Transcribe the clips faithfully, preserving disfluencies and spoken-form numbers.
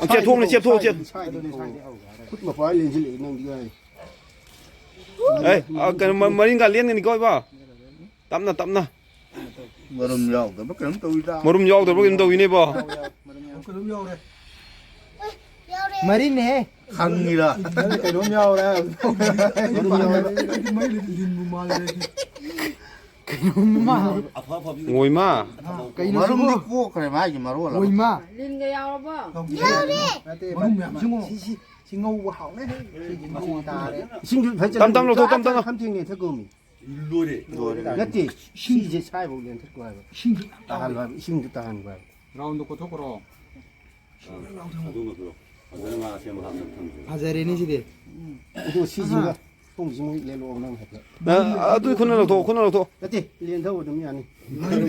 ꯆꯦꯞꯊꯣꯛꯅꯦ, ꯆꯦꯞꯊꯣꯛ, ꯆꯦꯞ-, ꯈꯨꯠ ꯃꯄꯥ ꯂꯦꯟꯁꯤꯜꯂꯛꯏ ꯅꯪꯗꯤ ꯀꯥꯏ꯫ ꯑꯦ, ꯑ, ꯀꯩꯅꯣ, ꯃ-, ꯃꯔꯤꯡꯒ ꯂꯦꯟꯒꯅꯤꯀꯣ ꯏꯕꯣ꯫ ꯇꯞꯅ, ꯇꯞꯅ꯫ ꯃꯔꯨꯝ ꯌꯥꯎꯗꯕ ꯀꯩꯅꯣꯝ ꯇꯧꯏꯗ꯫ ꯃꯔꯨꯝ ꯌꯥꯎꯗꯕ ꯀꯩꯅꯣꯝ ꯇꯧꯏꯅꯦꯕꯣ꯫ ꯀꯩꯅꯣꯝ ꯌꯥꯎꯔꯦ꯫ ꯃꯔꯤꯟꯅꯦꯍꯦ꯫ ꯈꯪꯉꯤꯔꯥ? ꯀꯩꯅꯣꯝ ꯌꯥꯎꯔꯦ꯫ ꯃꯔꯨꯝ ꯌꯥꯎꯔꯦ꯫ ꯑꯩꯗꯤ ꯃꯩ ꯂꯤꯟꯕꯨ ꯃꯥꯜꯂꯦ ꯑꯩꯗꯤ꯫ ꯀꯩꯅꯣꯝ ꯃꯥꯜꯂꯦ꯫ ꯑꯣꯏꯃ꯫ ꯀꯩꯅꯣ ꯃꯔꯨꯝꯗꯤ ꯁꯤꯕꯣ? ꯀꯣꯛꯈ꯭ꯔꯦ ꯃꯥꯒꯤ ꯃꯔꯣꯜ ꯑꯃ꯫ ꯑꯣꯏꯃ꯫ ꯂꯤꯟꯒ ꯌꯥꯎꯔꯕꯣ? ꯌꯥꯎꯔꯦ꯫ ꯅꯠꯇꯦ, ꯃꯔꯨꯝ ꯃꯌꯥꯝꯁꯤꯉꯣ꯫ ꯁꯤ, ꯁꯤ, ꯁꯤ ꯉꯧꯕ ꯍꯥꯎꯅꯦ꯫ ꯁꯤꯗꯤ ꯉꯧꯕ ꯇꯥꯔꯦ꯫ ꯏꯁꯤꯡꯗꯨ ꯐꯖꯅ ꯇꯝ ꯇꯝ ꯂꯧꯊꯣꯛ, ꯇꯝ ꯇꯝ ꯂꯧꯊꯣꯛ꯫ ꯊꯝ ꯊꯦꯡꯅꯦ ꯊꯛꯀꯣꯃꯤ꯫ ꯂꯣꯏꯔꯦ꯫ ꯂꯣꯏꯔꯦ꯫ ꯅꯠꯇꯦ, ꯁꯤꯁꯦ ꯁꯥꯏꯐꯥꯎ ꯂꯦꯟꯊꯠꯀꯣ ꯍꯥꯏꯕ꯫ ꯏꯁꯤꯡꯗꯨ ꯌꯥꯝ ꯇꯥꯍꯜꯂꯣ ꯍꯥꯏꯕ, ꯏꯁꯤꯡꯗꯨ ꯇꯥꯍꯟꯒꯣ ꯍꯥꯏꯕ꯫ ꯔꯥꯎꯟꯗꯣ ꯀꯣꯠꯊꯣꯛꯈ꯭ꯔꯣ꯫ ꯑꯗꯨꯃꯛꯇꯣ ꯐꯖꯅ ꯉꯥ ꯁꯦꯝꯕ ꯍꯥꯞꯅꯕ ꯊꯝꯖꯤꯜꯂꯣ꯫ ꯐꯖꯔꯦꯅꯦ ꯁꯤꯗꯤ꯫ ꯑꯗꯣ ꯁꯤꯁꯤꯒ ꯑꯍꯥ꯫ ꯊꯣꯡꯁꯤ ꯃꯣꯏ ꯂꯦꯜꯂꯛꯑꯣ ꯅꯪ ꯍꯥꯏꯐꯦꯠ꯫ ꯑ, ꯑꯗꯨ ꯈꯨꯠꯅ ꯂꯧꯊꯣꯛ, ꯈꯨꯠꯅ ꯂꯧꯊꯣꯛ꯫ ꯅꯠꯇꯦ, ꯂꯦꯟꯊꯧ ꯑꯗꯨꯝ ꯌꯥꯅꯤ꯫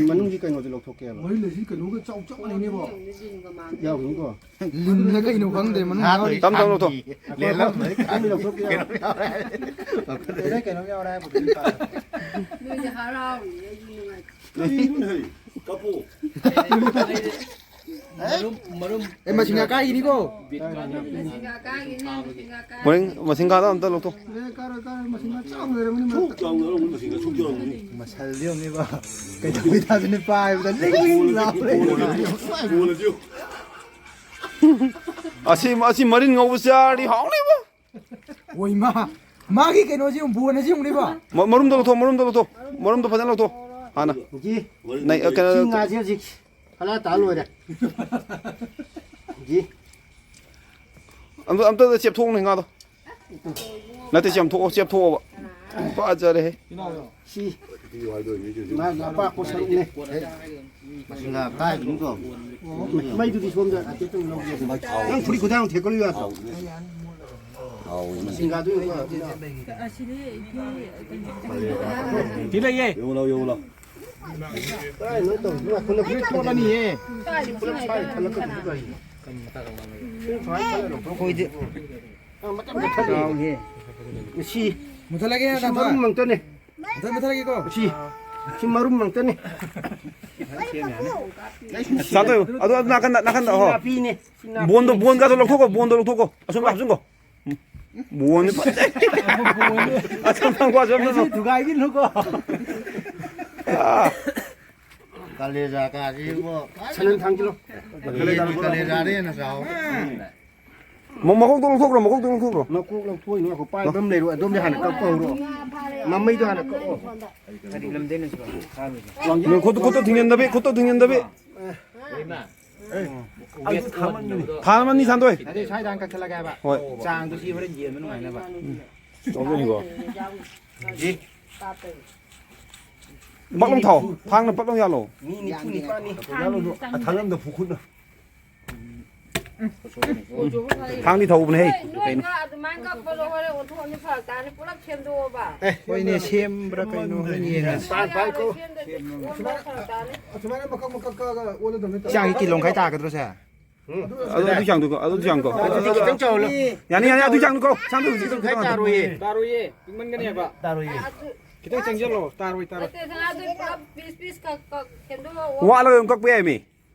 ꯃꯅꯨꯡꯒꯤ ꯀꯩꯅꯣꯗꯤ ꯂꯧꯊꯣꯛꯀꯦꯕ꯫ ꯃꯣꯏ ꯂꯩꯁꯤ ꯀꯩꯅꯣꯒ ꯆꯥꯎ ꯆꯥꯎ ꯂꯩꯅꯦꯕꯣ꯫ ꯌꯥꯎꯅꯤꯀꯣ꯫ ꯂꯤꯟꯅ ꯀꯩꯅꯣ ꯈꯪꯗꯦ, ꯃꯅꯨꯡ ꯌꯥꯎꯔꯤ꯫ ꯇꯝ ꯇꯝ ꯂꯧꯊꯣꯛ꯫ ꯂꯦꯜꯂꯝꯃꯅꯤ꯫ ꯈꯪꯗꯦ, ꯂꯧꯊꯣꯛꯀꯦ꯫ ꯀꯩꯅꯣꯝ ꯌꯥꯎꯔꯦ ꯍꯥꯏꯕꯗꯨꯗꯤ ꯇꯥꯔꯦ꯫ ꯅꯣꯏꯗꯤ ꯍꯔꯥꯎꯔꯤ, ꯑꯩꯗꯤ ꯅꯨꯡꯉꯥꯏꯇꯦ꯫ ꯀꯔꯤꯅꯣ ꯍꯦ? ꯀꯞꯄꯨ꯫ ꯃꯔꯨꯝ, ꯃꯔꯨꯝ꯫ ꯑꯦ, ꯃꯁꯤꯡ ꯑꯀꯥꯏꯒꯤꯅꯤꯀꯣ꯫ ꯃꯁꯤꯡ ꯑꯀꯥꯏꯒꯤꯅꯤ, ꯃꯁꯤꯡ ꯑꯀꯥꯏꯒꯤꯅꯤ꯫ ꯃꯣꯔꯦꯡ, ꯃꯁꯤꯡ ꯀꯥꯗ ꯑꯝꯇ ꯂꯧꯊꯣꯛ꯫ ꯑꯦ, ꯀꯥꯔꯣꯏ, ꯀꯥꯔꯣꯏ, ꯃꯁꯤꯡ ꯆꯥꯎꯅ ꯂꯩꯔꯝꯒꯅꯤ ꯁꯨꯛ ꯃꯔꯛꯇ꯫ ꯆꯥꯎꯅ ꯂꯩꯔꯝꯒꯅꯤ, ꯃꯁꯤꯡ ꯁꯨꯛ ꯆꯥꯎꯅ ꯂꯩꯔꯝꯒꯅꯤ꯫ ꯃꯁꯜꯗꯤ ꯌꯦꯡꯉꯨꯅꯦꯕ꯫ ꯀꯩꯗꯧꯕꯩ ꯊꯥꯖꯤꯟꯅ ꯄꯥꯏꯕꯗ ꯂꯤꯡ ꯂꯤꯡ ꯂꯥꯎ ꯂꯩꯔꯦ꯫ ꯕꯣꯜ ꯑꯁꯤ ꯌꯦꯡꯉꯨ꯫ ꯑꯁꯤ, ꯑꯁꯤ ꯃꯔꯤꯟ ꯉꯧꯕ ꯆꯥꯔꯗꯤ ꯍꯥꯎꯅꯤꯕꯣ꯫ ꯑꯣꯏꯃ꯫ ꯃꯥꯒꯤ ꯀꯩꯅꯣꯁꯤ ꯌꯦꯡꯉꯨ, ꯕꯣꯟ ꯑꯁꯤ ꯌꯦꯡꯉꯨꯅꯦꯕꯣ꯫ ꯃ-, ꯃꯔꯨꯝꯗꯣ ꯂꯧꯊꯣꯛ, ꯃꯔꯨꯝꯗꯣ ꯂꯧꯊꯣꯛ꯫ ꯃꯔꯨꯝꯗꯣ ꯐꯖꯅ ꯂꯧꯊꯣꯛ꯫ ꯍꯥꯟꯅ꯫ ꯖꯤ꯫ ꯅꯩ-, ꯑ, ꯀꯩꯅꯣ ꯁꯤ ꯉꯥꯁꯦ ꯍꯧꯖꯤꯛ ꯍꯂꯥ ꯇꯥ ꯂꯣꯏꯔꯦ꯫ ꯖꯤ꯫ ꯑꯝꯇ, ꯑꯝꯇ ꯆꯦꯞꯊꯣꯛꯎꯅꯦ ꯉꯥꯗꯣ꯫ ꯅꯠꯇꯦ, ꯆꯦꯝꯊꯣꯛꯑꯣ, ꯆꯦꯞꯊꯣꯛꯑꯣꯕ꯫ ꯐꯖꯔꯦꯍꯦ꯫ ꯁꯤ꯫ ꯃꯥ ꯅꯄꯥꯛꯄ ꯁꯔꯨꯛꯅꯦ꯫ ꯃꯁꯤꯡꯒ ꯀꯥꯏꯗꯨꯅꯤꯀꯣ꯫ ꯃꯩꯗꯨꯗꯤ ꯁꯣꯝꯗ ꯍꯥꯏꯐꯦꯠꯇꯪ ꯂꯧꯒꯦ꯫ ꯅꯪ ꯐꯨꯔꯤꯠ ꯈꯨꯗꯥꯡ ꯊꯦꯛꯀꯠꯂꯨ ꯌꯥꯗ꯭ꯔꯣ? ꯃꯁꯤꯡꯒꯥꯗꯨ ꯌꯦꯡꯉꯣ꯫ ꯁꯤ ꯂꯩꯌꯦ꯫ ꯌꯦꯡꯉꯨ ꯂꯥꯎ, ꯌꯦꯡꯉꯨ ꯂꯥꯎ꯫ ꯀꯥꯏ ꯅꯪ ꯇꯧꯔꯤꯗꯨꯅ? ꯈꯨꯅ ꯐꯨꯔꯤꯠ ꯊꯣꯛꯂꯛꯀꯅꯤꯌꯦ꯫ ꯄꯨꯂꯞ ꯁꯥꯏ ꯈꯜꯂꯛꯀꯗꯧꯕ ꯀꯔꯤꯅꯣ? ꯑꯩꯈꯣꯏꯗꯤ ꯃꯇꯝ ꯆꯥꯎꯍꯦ꯫ ꯁꯤ꯫ ꯃꯨꯊꯠꯂꯒꯦ, ꯁꯤ ꯇꯥꯃꯣ꯫ ꯃꯔꯨꯝ ꯉꯥꯛꯇꯅꯦ꯫ ꯃꯨꯊꯠ-, ꯃꯨꯊꯠꯂꯒꯦꯀꯣ꯫ ꯁꯤ꯫ ꯁꯤ ꯃꯔꯨꯝ ꯉꯥꯛꯇꯅꯤ꯫ ꯁꯥꯟꯇꯣꯏ, ꯑꯗꯨ, ꯑꯗꯨ ꯅꯥꯀꯟꯗ, ꯅꯥꯀꯟꯗ, ꯁꯤ ꯍꯣ꯫ ꯅꯥꯄꯤꯅꯦ꯫ ꯁꯤ ꯅꯥꯄꯤ꯫ ꯕꯣꯟꯗꯣ, ꯕꯣꯟꯒꯗꯣ ꯂꯧꯊꯣꯛꯀꯣ, ꯕꯣꯟꯗꯣ ꯂꯧꯊꯣꯛꯀꯣ꯫ ꯑꯁꯣꯝꯗ ꯍꯥꯞꯆꯤꯟꯈꯣ꯫ ꯕꯣꯟꯗꯤ ꯐꯖꯩ꯫ ꯑꯁꯣꯝꯗ ꯍꯥꯞꯄꯣ, ꯑꯁꯣꯝꯗ ꯍꯥꯞꯄꯣ꯫ ꯊꯨꯒꯥꯏꯈꯤꯅꯨꯀꯣ꯫ ꯑꯥ꯫ ꯀꯥꯂꯦꯖꯥ ꯀꯥꯁꯤꯕꯣ꯫ ꯁꯅꯟ ꯊꯥꯡꯖꯤꯜꯂꯣ꯫ ꯀꯥꯂꯦꯖꯥ, ꯀꯥꯂꯦꯖꯥꯗ ꯍꯦꯟꯅ ꯆꯥꯎ꯫ ꯃ-, ꯃꯀꯣꯛꯇꯣ ꯂꯧꯊꯣꯛꯈ꯭ꯔꯣ, ꯃꯀꯣꯛꯇꯣ ꯂꯧꯊꯣꯛꯈ꯭ꯔꯣ꯫ ꯃꯀꯣꯛ ꯂꯧꯊꯣꯛꯏꯅꯣ, ꯉꯥꯏꯈꯣ, ꯄꯥꯏꯕ ꯑꯃ ꯂꯩꯔꯣ, ꯑꯗꯣꯝꯗꯤ ꯍꯥꯟꯅ ꯀꯛꯄ ꯍꯧꯔꯣ꯫ ꯃꯃꯩꯗꯣ ꯍꯥꯟꯅ ꯀꯛꯑꯣ꯫ ꯀꯔꯤ ꯂꯝꯗꯩꯅꯣ ꯁꯤꯕꯣ? ꯅꯣꯏ ꯈꯨꯠꯇ, ꯈꯨꯠꯇ ꯊꯤꯡꯖꯤꯟꯗꯕꯤ, ꯈꯨꯠꯇ ꯊꯤꯡꯖꯤꯟꯗꯕꯤ꯫ ꯑꯩꯁꯨ ꯊꯥꯃꯟꯕꯅꯤ꯫ ꯊꯥꯃꯟꯕꯅꯤ, ꯁꯥꯟꯗꯣꯏ꯫ ꯑꯗꯨ ꯁ꯭ꯋꯥꯏꯗ ꯍꯥꯟꯅ ꯀꯛꯊꯠꯂꯒꯦ ꯍꯥꯏꯕ꯫ ꯍꯣꯏ꯫ ꯆꯥꯡꯗꯣ ꯁꯤ ꯍꯣꯔꯦꯟ ꯌꯦꯟꯕ ꯅꯨꯡꯉꯥꯏꯅꯕ꯫ ꯇꯧꯗꯣꯏꯅꯤꯀꯣ꯫ ꯄꯛ ꯂꯥꯎ ꯊꯥꯎ꯫ ꯊꯥꯡꯅ ꯄꯛ ꯂꯥꯎ ꯌꯥꯜꯂꯣ꯫ ꯃꯤ ꯅꯤꯐꯨ ꯅꯤꯄꯥꯟꯅꯤ꯫ ꯑ, ꯊꯥꯡ ꯑꯃꯗ ꯐꯨ ꯈꯨꯠꯅ꯫ ꯊꯥꯡꯗꯤ ꯊꯧꯕꯅꯦ, ꯍꯦ꯫ ꯅꯣꯏ ꯉꯥ ꯑꯗꯨꯃꯥꯏꯅ ꯀꯛꯄꯗꯣ ꯍꯣꯔꯦꯟ ꯑꯣꯟꯊꯣꯛꯑꯗꯤ ꯐꯔꯛ ꯇꯥꯅꯤ꯫ ꯄꯨꯂꯞ ꯁꯦꯝꯗꯣꯛꯑꯣꯕ꯫ ꯑꯦ, ꯍꯣꯏꯅꯦ, ꯁꯦꯝꯕ꯭ꯔꯥ ꯀꯩꯅꯣ ꯍꯣꯔꯦꯟ ꯌꯦꯡꯉꯁꯤ꯫ ꯄꯥꯟ ꯄꯥꯏꯀꯣ꯫ ꯁꯦꯝꯗ꯭ꯔꯗꯤ ꯑꯣꯟꯕ ꯐꯔꯛ ꯇꯥꯅꯤ꯫ ꯑꯁꯨꯃꯥꯏꯅ ꯃꯀꯛ ꯃꯀꯛ ꯀꯛꯑꯒ ꯑꯣꯜꯂꯗꯕꯅꯦ꯫ ꯆꯥꯡꯁꯦ ꯀꯤꯂꯣ ꯃꯈꯥꯏ ꯇꯥꯒꯗ꯭ꯔꯣ ꯁꯦ? ꯑꯗꯨ, ꯑꯗꯨ ꯆꯥꯡꯗꯣ ꯀꯣ, ꯑꯗꯨ ꯆꯥꯡꯗꯣ꯫ ꯑꯗꯨꯗꯤ ꯈꯤꯇꯪ ꯆꯥꯎꯍꯜꯂꯣ꯫ ꯌꯥꯅꯤ, ꯌꯥꯅꯤ, ꯑꯗꯨ ꯆꯥꯡꯗꯣ ꯀꯣ꯫ ꯆꯥꯡꯗꯣ ꯈꯤꯇꯪ ꯈꯤꯇꯪ ꯆꯥꯎꯍꯜꯂꯣ꯫ ꯇꯥꯔꯣꯏꯌꯦ꯫ ꯇꯥꯔꯣꯏꯌꯦ꯫ ꯄꯤꯛꯃꯟꯒꯅꯦꯕ꯫ ꯇꯥꯔꯣꯏꯌꯦ꯫ ꯑꯗꯨ ꯈꯤꯇꯪ ꯆꯪꯁꯤꯜꯂꯣ꯫ ꯇꯥꯔꯣꯏ, ꯇꯥꯔꯣꯏ꯫ ꯅꯠꯇꯦ, ꯁꯅꯥꯗꯨ ꯄꯨꯂꯞ ꯄꯤꯁ ꯄꯤꯁ ꯈꯛ ꯀꯛ ꯁꯦꯝꯗꯣꯛꯑꯣ꯫ ꯋꯥꯠꯂꯒ ꯑꯗꯨꯝ ꯀꯛꯄ ꯌꯥꯏꯃꯤ꯫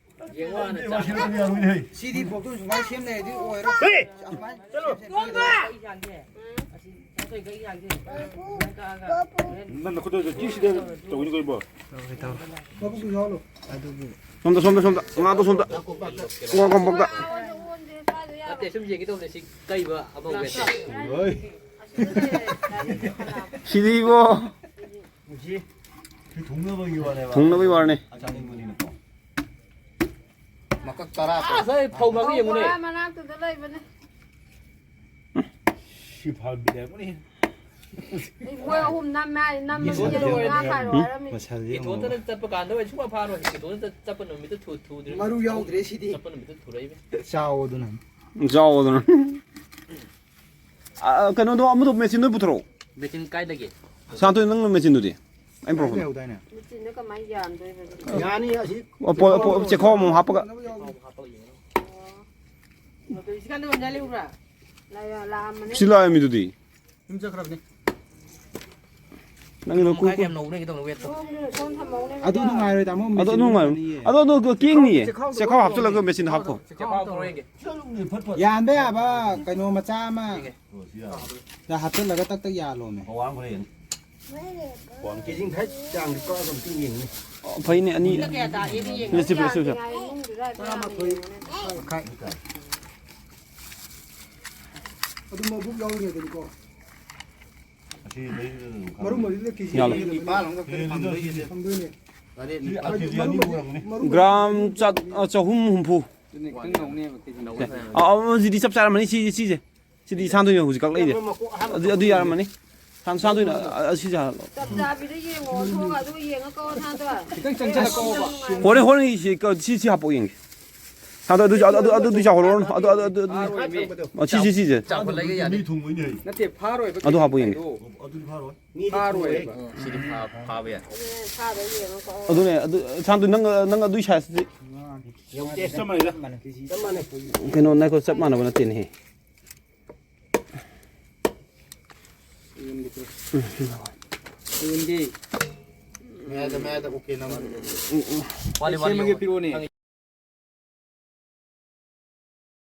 ꯌꯦꯡꯉꯣ ꯍꯥꯟꯅ ꯆꯥꯡ꯫ ꯁꯤꯗꯤ ꯕꯣꯛꯇꯣ ꯁꯨꯃꯥꯏꯅ ꯁꯦꯝ ꯂꯩꯔꯗꯤ ꯑꯣꯏꯔꯣꯏ꯫ ꯍꯦ! ꯑꯗꯨꯃꯥꯏꯅ ꯆꯠꯂꯣ꯫ ꯁꯦꯝ ꯁꯦꯝ ꯇꯣꯝꯕ! ꯅꯪ ꯅꯈꯨꯠꯇꯣ ꯆꯤꯛꯁꯤꯗ ꯇꯧꯒꯅꯤ ꯀꯩꯅꯣ꯫ ꯇꯧꯔꯦ, ꯇꯧꯔꯦ꯫ ꯃꯕꯨꯛꯇꯨ ꯌꯥꯎꯍꯜꯂꯣ꯫ ꯑꯗꯨꯒꯤ ꯁꯣꯝꯗ, ꯁꯣꯝꯗ, ꯁꯣꯝꯗ꯫ ꯉꯥꯗꯣ ꯁꯣꯝꯗ꯫ ꯉꯥ ꯀꯣꯝꯄꯥꯛꯇ꯫ ꯅꯠꯇꯦ, ꯁꯨꯝ ꯌꯦꯡꯒꯦ ꯇꯧꯕꯅꯦ, ꯁꯤ ꯀꯩꯕ ꯑꯃ ꯎꯒꯦ꯫ ꯁꯤꯗꯤ ꯏꯕꯣ꯫ ꯁꯤ ꯊꯨꯡꯅꯕꯒꯤ ꯋꯥꯅꯦꯕ꯫ ꯊꯨꯡꯅꯕꯒꯤ ꯋꯥꯅꯦ꯫ ꯆꯥꯅꯤꯡꯕꯅꯤꯅꯀꯣ꯫ ꯃꯀꯛ ꯇꯔꯥ꯫ ꯑꯁ, ꯑꯩ ꯐꯧ ꯃꯔꯨ ꯌꯦꯡꯉꯨꯅꯦ꯫ ꯕꯣꯔꯥ ꯃꯅꯥꯛꯇꯨꯗ ꯂꯩꯕꯅꯦ꯫ ꯁꯤ ꯐꯥꯕꯤꯔꯦ꯫ ꯃꯣꯏ ꯑꯍꯨꯝ ꯅꯝꯃꯦ ꯍꯥꯏ, ꯅꯝꯃꯒ ꯌꯦꯟ ꯉꯥ ꯈꯥꯏꯔꯣ ꯍꯥꯏꯔꯝꯃꯤ꯫ ꯃꯁꯜꯁꯦ ꯌꯦꯡꯉꯣ꯫ ꯏꯊꯣꯟꯇꯅ ꯆꯠꯄ ꯀꯥꯟꯗ ꯑꯩ ꯁꯨꯡꯐꯥ ꯐꯥꯔꯣꯏ꯫ ꯏꯊꯣꯟꯇ ꯆꯠꯄ ꯅꯨꯃꯤꯠꯇ ꯊꯨ-, ꯊꯨꯗ꯭ꯔꯦ꯫ ꯃꯔꯨ ꯌꯥꯎꯗ꯭ꯔꯦ ꯁꯤꯗꯤ꯫ ꯆꯠꯄ ꯅꯨꯃꯤꯠꯇ ꯊꯨꯔꯛꯏꯅꯦ꯫ ꯆꯥꯎꯑꯣ ꯑꯗꯨꯅ꯫ ꯆꯥꯎꯑꯣ ꯑꯗꯨꯅ꯫ ꯑ, ꯀꯩꯅꯣꯗꯣ ꯑꯃꯗꯣ ꯃꯦꯆꯤꯟꯗꯣ ꯄꯨꯊꯣꯔꯛꯑꯣ꯫ ꯃꯦꯆꯤꯟ ꯀꯥꯏꯗꯒꯤ? ꯁꯥꯟꯇꯣꯏ, ꯅꯪ ꯃꯦꯆꯤꯟꯗꯨꯗꯤ? ꯑꯩꯅ ꯄꯨꯔꯛꯄꯅꯦ꯫ ꯂꯩꯍꯧꯗꯥꯏꯅꯦ? ꯃꯦꯆꯤꯟꯗꯣ ꯀꯃꯥꯏꯅ ꯌꯥꯟꯗꯣꯏꯕ ꯑꯗꯨꯗꯤ? ꯌꯥꯅꯤ, ꯑꯁꯤ ꯄꯣ-, ꯄꯣ-, ꯆꯦꯈꯥꯎ ꯑꯃꯃꯝ ꯍꯥꯞꯄꯒ꯫ ꯑꯣ꯫ ꯍꯧꯖꯤꯛꯀꯥꯟꯗ ꯑꯣꯏꯅ ꯂꯩꯍꯧꯕ꯭ꯔꯥ? ꯂꯩꯔ-, ꯂꯥꯛꯑꯝꯕꯅꯦ꯫ ꯁꯤ ꯂꯥꯛꯑꯝꯃꯤꯗꯨꯗꯤ꯫ ꯌꯨꯝ ꯆꯠꯈ꯭ꯔꯕꯅꯤ꯫ ꯅꯪꯒꯤꯗꯣ ꯀꯨꯏ-, ꯀꯨꯏ-, ꯌꯥꯝ ꯅꯧꯕꯅꯦ ꯀꯩꯗꯧꯅ ꯋꯦꯠꯇꯣ꯫ ꯑꯗꯨ ꯅꯨꯡꯉꯥꯏꯔꯣꯏ, ꯇꯥꯃꯣ, ꯑꯗꯣ ꯃꯦꯆꯤꯟ ꯅꯨꯡꯉꯥꯏꯔꯣꯏ꯫ ꯌꯥꯅꯤꯌꯦ꯫ ꯑꯗꯣ, ꯑꯗꯣ ꯀꯦꯡꯅꯤꯌꯦ꯫ ꯆꯦꯈꯥꯎ ꯍꯥꯞꯆꯤꯜꯂꯒ ꯃꯦꯆꯤꯟꯗ ꯍꯥꯞꯈꯣ꯫ ꯆꯦꯈꯥꯎ ꯍꯥꯞꯄ꯭ꯔꯣ ꯌꯦꯡꯒꯦ꯫ ꯌꯥꯟꯕ ꯌꯥꯕ ꯀꯩꯅꯣ ꯃꯆꯥ ꯑꯃ ꯌꯦꯡꯒꯦ꯫ ꯗ ꯍꯥꯞꯆꯤꯜꯂꯒ ꯇꯛ ꯇꯛ ꯌꯥꯜꯂꯣꯃꯦ꯫ ꯄꯋꯥ ꯑꯃ ꯈꯔ ꯍꯦꯟꯅꯤ꯫ ꯄꯋꯥ ꯑꯃ ꯀꯦꯖꯤ ꯃꯈꯥꯏ ꯆꯥꯡꯗꯤ ꯀꯛꯑꯒ ꯑꯝꯇ ꯌꯦꯡꯉꯨꯅꯦ꯫ ꯑꯣ, ꯐꯩꯅꯦ, ꯑꯅꯤ꯫ ꯀꯌꯥ ꯇꯥꯒꯦꯗꯤ ꯌꯦꯡꯉꯣ꯫ ꯁꯤ, ꯁꯤ, ꯁꯤ, ꯁꯤ꯫ ꯇꯔꯥꯃꯥꯊꯣꯏ ꯃꯈꯥꯏ꯫ ꯑꯗꯨ ꯃꯕꯨꯛ ꯌꯥꯎꯔꯤꯉꯩꯗꯅꯤꯀꯣ꯫ ꯑꯁꯤ ꯂꯩꯔꯤꯗꯨꯗ ꯑꯗꯨꯝ ꯈꯪꯉꯦ꯫ ꯃꯔꯨꯝ ꯃꯔꯤꯗ ꯀꯦꯖꯤ ꯌꯥꯜꯂꯣ꯫ ꯑꯅꯤꯗ ꯀꯦꯖꯤ ꯑꯅꯤ꯫ ꯐꯪꯗꯣꯏꯅꯦ꯫ ꯁꯤ ꯑꯅꯤ ꯃꯔꯨꯝ ꯃꯔꯤ-, ꯃꯔꯨꯝ ꯒ꯭ꯔꯥꯝ ꯃꯔꯤ-, ꯆꯥ-, ꯑ, ꯆꯍꯨꯝ ꯍꯨꯝꯐꯨ꯫ ꯑꯗꯨꯅꯦ, ꯈꯤꯇꯪ ꯅꯧꯅꯦꯕ, ꯀꯦꯖꯤ ꯅꯧꯕ꯫ ꯑ, ꯑ, ꯁꯤꯗꯤ ꯆꯞ ꯆꯥꯔꯝꯃꯅꯤ, ꯁꯤ-, ꯁꯤꯁꯦ꯫ ꯁꯤꯗꯤ ꯁꯥꯟꯗꯣꯏꯅ ꯍꯧꯖꯤꯛ ꯀꯛꯂꯛꯏꯁꯦ꯫ ꯑꯗꯨ, ꯑꯗꯨ ꯌꯥꯔꯝꯃꯅꯤ꯫ ꯁꯥꯟ-, ꯁꯥꯟꯗꯣꯏꯅ, ꯑ, ꯑ, ꯁꯤꯁꯦ ꯍꯥꯜꯂꯣ꯫ ꯆꯞ ꯆꯥꯕꯤꯗ ꯌꯦꯡꯉꯣ, ꯊꯣꯡ ꯑꯗꯨ ꯌꯦꯡꯉ ꯀꯛꯑꯣ, ꯁꯥꯟꯗꯣꯏ꯫ ꯈꯤꯇꯪ ꯆꯪꯁꯤꯜꯂꯛꯑꯣꯕ꯫ ꯍꯣꯔꯦꯟ, ꯍꯣꯔꯦꯟ ꯁꯤ ꯀ-, ꯁꯤ, ꯁꯤ ꯍꯥꯞꯄꯛꯑꯣ ꯌꯦꯡꯒꯦ꯫ ꯁꯥꯟꯗꯣꯏ ꯑꯗꯨ, ꯑꯗꯨ, ꯑꯗꯨ, ꯑꯗꯨꯗꯤ ꯆꯥꯎꯍꯜꯂꯣꯅꯨ꯫ ꯑꯗꯨ, ꯑꯗꯨ, ꯑꯗꯨ, ꯑꯗꯨ꯫ ꯐꯥꯔꯣꯏꯃꯤ꯫ ꯑ, ꯁꯤ, ꯁꯤ, ꯁꯤꯁꯦ꯫ ꯆꯥꯎꯈꯠꯂꯛꯏꯒ ꯌꯥꯗꯦ꯫ ꯃꯤ ꯊꯨꯡꯕꯩꯅꯦ ꯍꯥꯏ꯫ ꯅꯠꯇꯦ, ꯐꯥꯔꯣꯏꯕ ꯑꯗꯨ ꯍꯥꯞꯄꯛꯑꯣ ꯌꯦꯡꯒꯦ꯫ ꯀꯦꯖꯤꯗꯣ꯫ ꯑꯗꯨꯗꯤ ꯐꯥꯔꯣꯏ꯫ ꯃꯤꯗꯤ ꯐꯥꯔꯣꯏꯕ꯫ ꯁꯤꯗꯤ ꯐꯥ-, ꯐꯥꯕ ꯌꯥꯏ꯫ ꯑꯗꯨꯅꯦ, ꯁꯥꯗꯣ ꯌꯦꯡꯉꯣ ꯀꯛꯑꯣ꯫ ꯑꯗꯨꯅꯦ, ꯑꯗꯨ, ꯁꯥꯟꯗꯣꯏ ꯅꯪ, ꯅꯪ ꯑꯗꯨꯏ ꯁꯥꯏꯖꯇꯨꯗꯤ꯫ ꯌꯧꯗꯦ꯫ ꯆꯞ ꯃꯥꯟꯅꯩꯗ꯫ ꯆꯞ ꯃꯥꯟꯅꯩ꯫ ꯀꯩꯅꯣ, ꯉꯥꯏꯈꯣ, ꯆꯞ ꯃꯥꯟꯅꯕ ꯅꯠꯇꯦꯅꯦꯍꯦ꯫ ꯌꯣꯟꯒꯦ꯫ ꯃꯌꯥꯏꯗ, ꯃꯌꯥꯏꯗ ꯑꯣꯀꯦ ꯅꯝꯃꯣ꯫ ꯋꯥꯠꯂꯤ, ꯋꯥꯠꯂꯤ, ꯁꯦꯝꯃꯒꯦ ꯌꯧꯔꯣ꯫ ꯄꯤꯔꯛꯑꯣꯅꯦ꯫